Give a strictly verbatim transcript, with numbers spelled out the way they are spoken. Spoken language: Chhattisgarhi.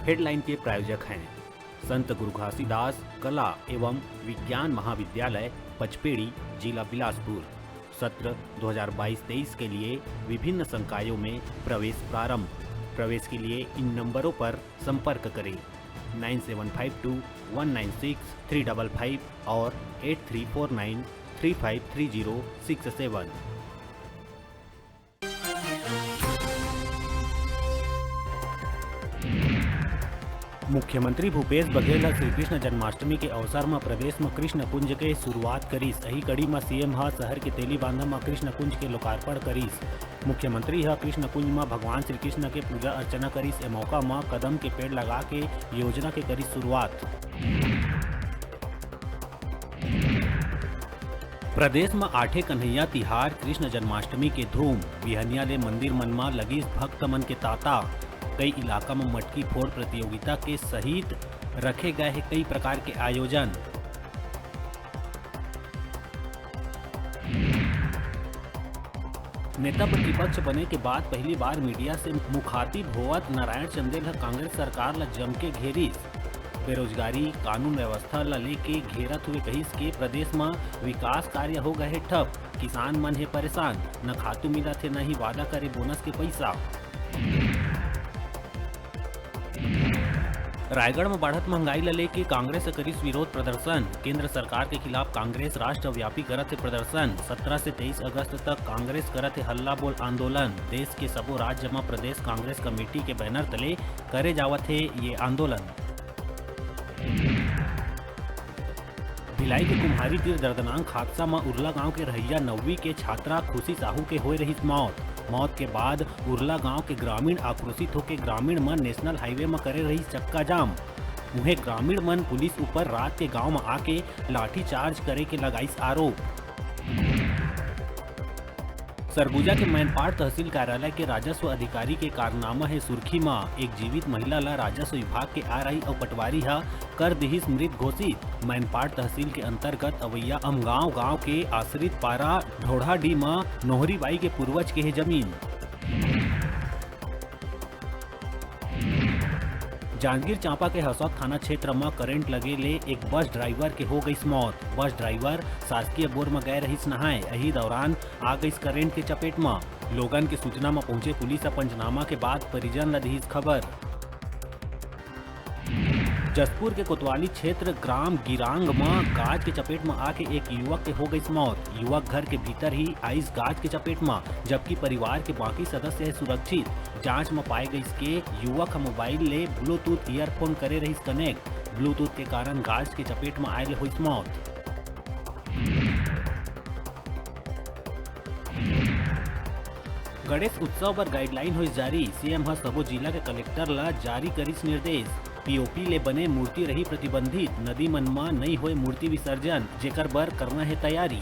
हेडलाइन के प्रायोजक हैं संत गुरु घासीदास कला एवं विज्ञान महाविद्यालय पचपेड़ी, जिला बिलासपुर। सत्र दो हज़ार बाईस तेईस के लिए विभिन्न संकायों में प्रवेश प्रारंभ। प्रवेश के लिए इन नंबरों पर संपर्क करें, nine seven five two one nine six three double five और eight three four nine three five three zero six seven. मुख्यमंत्री भूपेश बघेल ह श्री कृष्ण जन्माष्टमी के अवसर म प्रदेश म कृष्ण कुंज के शुरुआत करिस। एही कड़ी म सीएम ह शहर के तेलीबांधा म कृष्ण कुंज के लोकार्पण करिस। मुख्यमंत्री ह कृष्ण कुंज म भगवान श्री कृष्ण के पूजा अर्चना करिस। ए मौका म कदम के पेड़ लगा के योजना के करिस शुरुआत। प्रदेश म आठे कन्हैया तिहार कृष्ण जन्माष्टमी के धूम। बिहनिया ले मंदिर मन म लगिस भक्त मन के तांता। कई इलाका म मटकी फोड़ प्रतियोगिता के सहित रखे गए हे कई प्रकार के आयोजन। नेता प्रतिपक्ष बने के बाद पहली बार मीडिया से मुखातिब होवत नारायण चंदेल ह कांग्रेस सरकार ल जम के घेरिस। बेरोजगारी, कानून व्यवस्था ल लेके घेरत हुए कहिस के प्रदेश म विकास कार्य हो गए हे ठप, किसान मन हे परेशान, न खातू मिलत हे, न ही वादा करे बोनस के पइसा। रायगढ़ म बढ़त महंगाई ल लेके कांग्रेस ह करिस विरोध प्रदर्शन। केंद्र सरकार के खिलाफ कांग्रेस राष्ट्रव्यापी करत हे प्रदर्शन। सत्रह से तेईस अगस्त तक कांग्रेस करत हे हल्ला बोल आंदोलन। देश के सबो राज्य म प्रदेश कांग्रेस कमेटी के बैनर तले करे जावत हे ये आंदोलन। भिलाई के कुम्हारी तीर दर्दनाक हादसा म उरला गांव के रहइया नौवीं के छात्रा खुशी साहू के होए रहिस मौत। मौत के बाद उरला गांव के ग्रामीण आक्रोशित होके ग्रामीण मन नेशनल हाईवे म करे रहिस चक्का जाम। उहें, ग्रामीण मन पुलिस ऊपर रात के गांव म आके लाठीचार्ज करे के लगाइस आरोप। सरगुजा के मैनपाट तहसील कार्यालय के राजस्व अधिकारी के कारनामा हे सुर्खी म। एक जीवित महिला ल राजस्व विभाग के आरआई अउ पटवारी ह कर दिहिस मृत घोषित। मैनपाट तहसील के अंतर्गत अवैया अमगांव गांव के आश्रित पारा ढोढ़ाडीह म नोहरी बाई के पूर्वज के हे जमीन। जांजगीर चांपा के हसौद थाना क्षेत्र म करंट लगे ले एक बस ड्राइवर के हो गइस मौत। बस ड्राइवर शासकीय बोर म गए रहिस नहाए, एही दौरान आ गइस करंट के चपेट म। लोगन के सूचना म पहुंचे पुलिस ह पंचनामा के बाद परिजन ल दिहिस खबर। जशपुर के कोतवाली क्षेत्र ग्राम गिरांग म गाज के चपेट म आके एक युवक के हो गइस मौत। युवक घर के भीतर ही आइस गाज के चपेट म, जबकि परिवार के बाकी सदस्य हे सुरक्षित। जांच म पाए गइस के युवक ह मोबाइल ले ब्लूटूथ ईयरफोन करे रहिस कनेक्ट। ब्लूटूथ के कारण गाज के चपेट म आए ले होइस मौत। गणेश उत्सव बर गाइडलाइन होइस जारी। सीएम ह सबो जिला के कलेक्टर ल जारी करिस निर्देश। पीओपी ले बने मूर्ति रही प्रतिबंधित। नदी मन म नइ होए मूर्ति विसर्जन, जेकर बर करना हे तैयारी।